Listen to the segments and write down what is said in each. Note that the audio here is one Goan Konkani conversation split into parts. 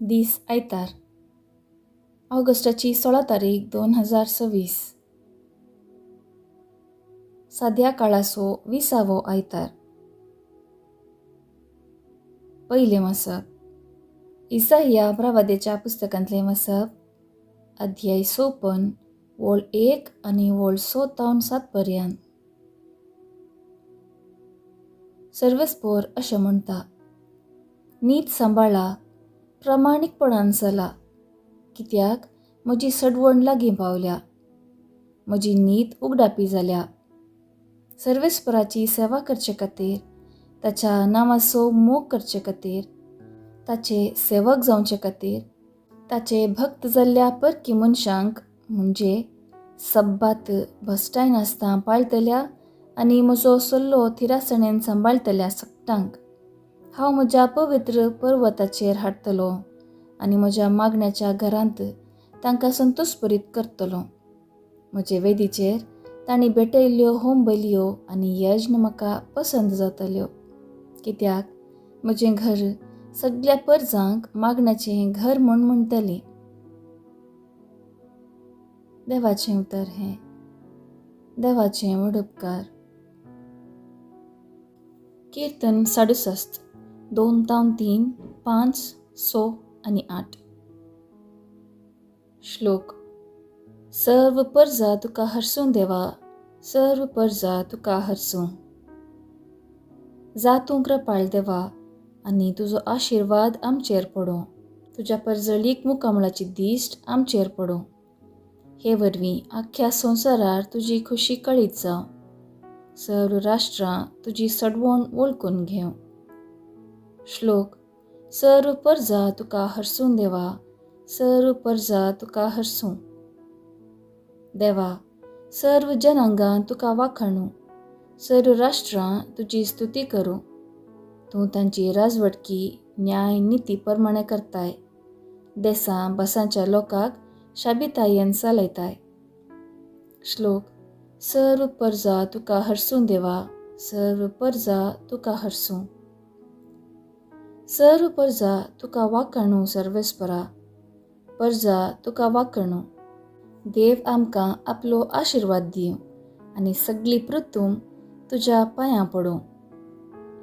दीस आयतार, ऑगस्टाची 16 तारीख 2026. साद्या काळाचो 20वो आयतार. पयलें वाचप इसाया प्रवादेच्या पुस्तकांतलें वाचप, अध्याय 54 वळ 1 आनी वळ 6 तावन 7 पर्यंत. सर्वस्पोर अशें म्हणटा, नीत सांबाळा, प्रामाणीकपणान चला, कित्याक म्हजी सडवण लागीं पावल्या, म्हजी नीत उगडापी जाल्या. सर्वेस्पराची सेवा करचे खातीर, ताच्या नांवाचो मोग करचे खातीर, ताचे सेवक जावचे खातीर, ताचे भक्त जाल्ल्या परकी मनशांक म्हणजे सब्बात भश्टाय नासतना पाळटल्या आनी म्हजो सल्लो थिरासणेन सांबाळटल्या सगटांक हांव म्हज्या पवित्र पर्वताचेर हाडटलो आनी म्हज्या मागण्याच्या घरांत तांकां संतोशभरीत करतलो. म्हजे वेदीचेर तांणी भेटयल्ल्यो होम बलयो आनी यज्ञ म्हाका पसंत जातल्यो, कित्याक म्हजें घर सगल्या परजांक मागण्याचें घर म्हूण म्हणटली. देवाचें उतर हें. देवाचें व्हड उपकार. कीर्तन 67 2 तावन 3 5 6 आनी 8. श्लोक. सर्व परजा तुका हरसूं देवा, सर्व परजा तुका हरसूं. जा तूं कृपाळ देवा आनी तुजो आशिर्वाद आमचेर पडूं, तुज्या परजळीक मुखामळाची दिश्ट आमचेर पडूं. हे वरवीं आख्ख्या संवसारार तुजी खुशी कळीत जावं, सर्व राष्ट्रां तुजी सडवण वळखून घेवं. श्लोक. सर्व परजा तुका हरसूं देवा, सर्व परजा तुका हरसूं. देवा, सर्व जनांगां तुका वाखाणू, सर्व राष्ट्रां तुजी स्तुती करूं. तूं तांची राजवटकी न्याय निती प्रमाणे करताय, देसां बसांच्या लोकांक शाबितायेन चलयताय. श्लोक. सर्व परजा तुका हरसूं देवा, सर्व परजा तुका हरसूं. सर्व परजा तुका वाखाणू सर्वेस्परा, परजा तुका वाखाणू. देव आमकां आपलो आशिर्वाद दिवं आनी सगळी पृथूम तुज्या पांयां पडूं.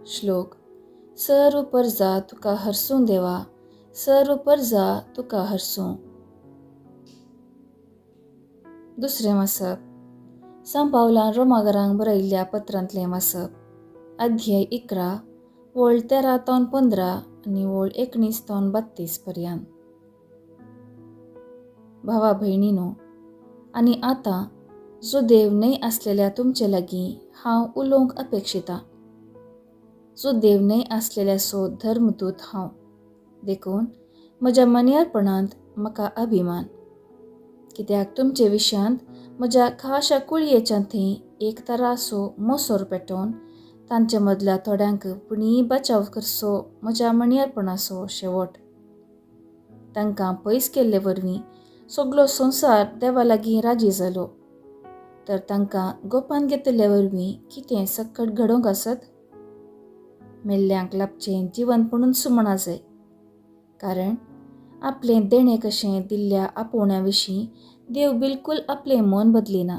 श्लोक. सर्व परजा तुका हरसूं देवा, सर्व परजा तुका हरसूं. दुसरें वाचप सांत पावलान रोमागरांक बरयल्ल्या पत्रांतलें वाचप, अध्याय 11 वळ 13 तावन 15 आनी वळ 19 तावन 32 पर्यंत. भावा भयणीनो, आनी आतां जो देव न्हय आसलेल्या तुमचे लागीं हांव उलोवंक अपेक्षिता. जो देव न्हय आसलेल्याचो धर्मदूत हांव, देखून म्हज्या मनियारपणांत म्हाका अभिमान, कित्याक तुमचे विशयांत म्हज्या खाशा कुळयेच्या थंय एक तरासो मोसोर पेटोवन तांचे मदल्या थोड्यांक पुणी बचाव करचो म्हज्या मणयारपणाचो शेवट. तांकां पयस केल्ले वरवीं सगलो संवसार देवा लागीं राजी जालो, तर तांकां गोपान घेतले वरवीं कितें सकट घडोवंक आसत? मेल्ल्यांक लाबचें जिवनपणूच सुमणा जाय, कारण आपलें देणें कशें दिल्ल्या आपोवण्या विशीं देव बिलकुल आपलें मन बदलिना.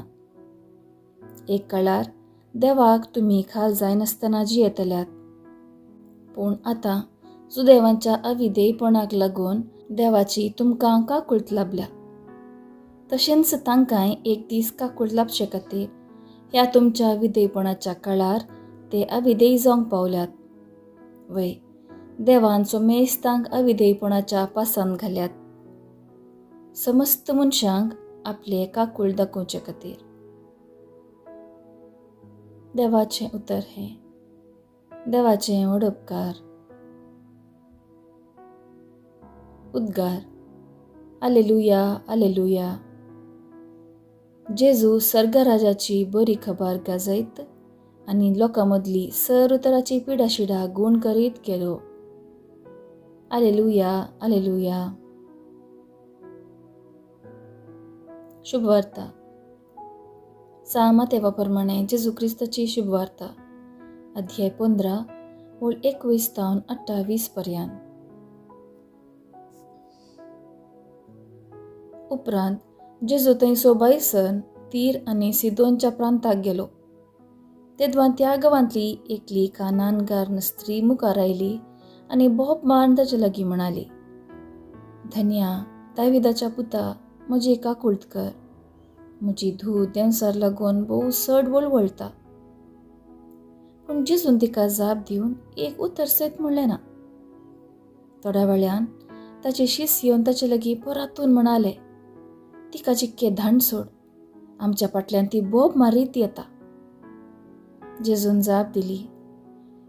एक काळार देवाक तुमी खाल जायनासतना जियेतल्यात, पूण आतां सुदेवांच्या अविधेयपणाक लागून देवाची तुमकां काकूळट लाबल्या. तशेंच तांकांय एक दीस काकूळट लाबचे खातीर ह्या तुमच्या विधेयपणाच्या काळार ते अविधेय जावंक पावल्यात. वय, देवान सोमेस्तांक अविधेयपणाच्या पासान घाल्यात, समस्त मनशांक आपले काकूळ दाखोवचे खातीर. देवाचें उतर हें. देवाचें व्हड उपकार. उद्गार. आलेलुया, आलेलुया. जेजू सर्गराजाची बरी खबर गाजयत आनी लोकां मदली सर्व तराची पिडाशिडा गूण करीत गेलो. आलेलुया, आलेलुया. शुभवार्ता. सांत मातेवा प्रमाणे जेजू क्रिस्ताची शुभवार्ता, अध्याय 15 वळ 21 तावन 28 पर्यंत. उपरांत जेजू थंय सोबायसन तीर आनी सिदोनच्या प्रांताक गेलो. तेदवां त्या गांवांतली एकली कानानगार स्त्री मुखार आयली आनी बोब मारून ताचे लागीं म्हणाली, धन्या, दाविदाच्या पुता, म्हजी काकूळत कर. म्हजी धूव देंवचार लागून भोव चड वळवळटा. पूण जेजून तिका जाप दिवन एक उतर सयत म्हणलें ना. थोड्या वेळान ताचे शीस येवन ताचे लागीं परतून म्हणाले, तिका चिक्के धाण सोड, आमच्या फाटल्यान ती बोब मारीत येता. जेजून जाप दिली,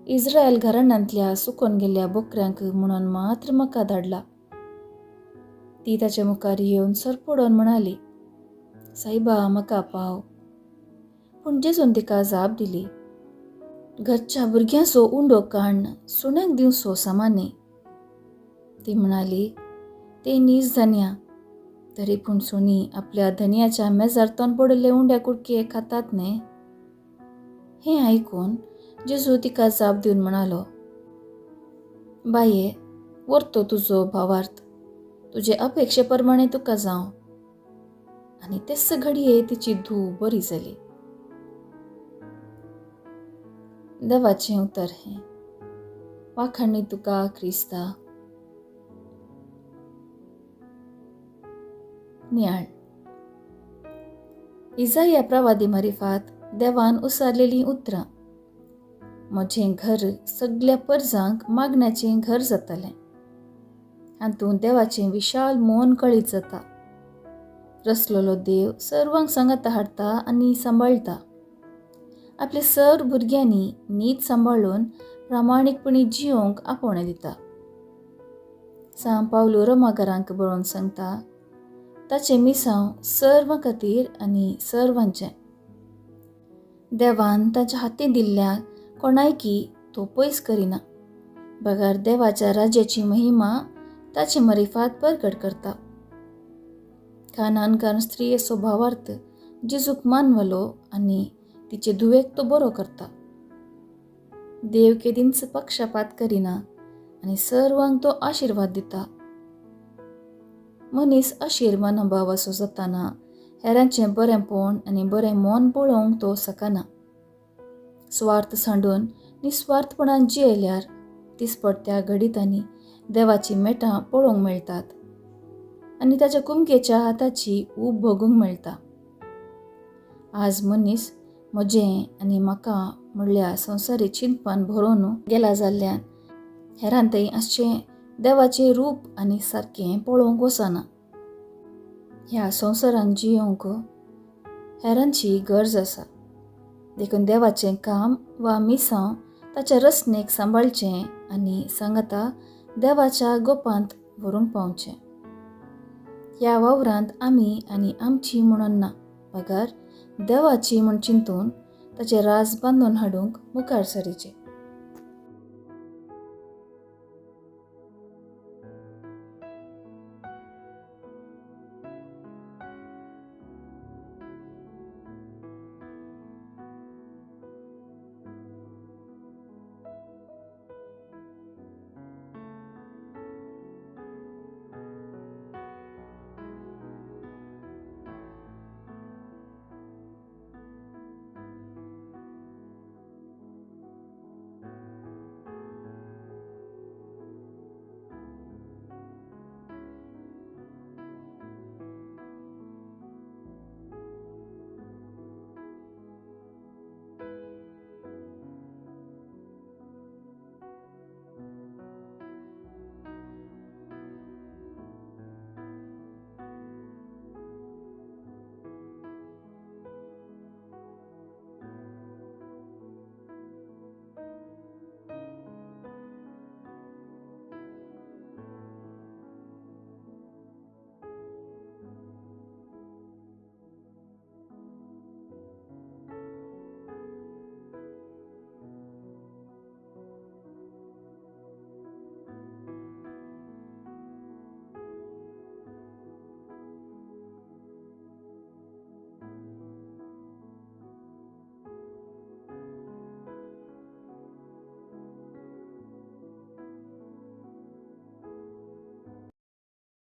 इस्रायल घराण्यांतल्या सुकोन गेल्ल्या बोकऱ्यांक म्हणून मात्र म्हाका धाडला. ती ताच्या मुखार येवन सरपडोन म्हणाली, सायबा, म्हाका पाव. पूण जेजून तिका जाप दिली, घरच्या भुरग्यांचो उंडो काण्ण सुण्यांक दिवचो सामा न्ही. ती म्हणाली, ते नीज धन्या, तरी पूण सुणी आपल्या धनयाच्या मेजार तोंड पडिल्ले उंड्या कुडके खातात न्ही. हें आयकून जेजू तिका जाप दिवन म्हणालो, बाये, व्हर तुजो भावार्थ, तुजे अपेक्षे प्रमाणे तुका जावं. आनी तेच घडये तिची धूव बरी जाली. देवाचें उतर हें. वाखाणी तुका क्रिस्ता. नियाळ. इजाया प्रवादी मारिफात देवान उसारलेलीं उतरां, म्हजें घर सगल्या परजांक मागण्याचें घर जातलें. हातूंत देवाचें विशाल मन कळीत जाता. रसलेलो देव सर्वांक सांगाता हाडटा आनी सांबाळटा. आपल्या सर्व भुरग्यांनी नीत सांबाळून प्रामाणीकपणी जियोंक आपोवणें दिता. सांव पावलू रोमाकारांक बरोवन सांगता, ताचें मिसांव सर्वां खातीर आनी सर्वांचें. देवान ताच्या हातीं दिल्ल्या कोणायकी तो पयस करिना, बगर देवाच्या राज्याची महिमा ताचे मरिफात परगट करता. कानानकार स्त्रियेचो भावार्थ जेजूक मानवलो आनी तिचे धुवेक तो बरो करता. देव केदींच पक्षपात करिना आनी सर्वांक तो आशिर्वाद दिता. मनीस अशीर मनोभावाचो जाताना हेरांचें बरेंपण आनी बरें मन पळोवंक तो शकना. स्वार्थ सांडून निस्वार्थपणान जियेल्यार दिसपडत्या घडितांनी देवाचीं मेटां पळोवंक मेळटात आनी ताच्या कुमकेच्या हाताची ऊब भोगूंक मेळटा. आज मनीस म्हजें आनी म्हाका म्हणल्यार संवसारी चिंतपान भरोवन गेला जाल्ल्यान हेरां थंय आसचें देवाचें रूप आनी सारकें पळोवंक वचना. ह्या संवसारान जियोवंक हेरांची गरज आसा, देखून देवाचें काम वा मिसांव ताच्या रचनेक सांबाळचें आनी सांगाता देवाच्या गोपांत व्हरूंक पावचें. ह्या वावरांत आमी आनी आमची म्हणून ना, बगर देवाची म्हूण चिंतून ताचें राज बांदून हाडूंक मुखार सरीचें.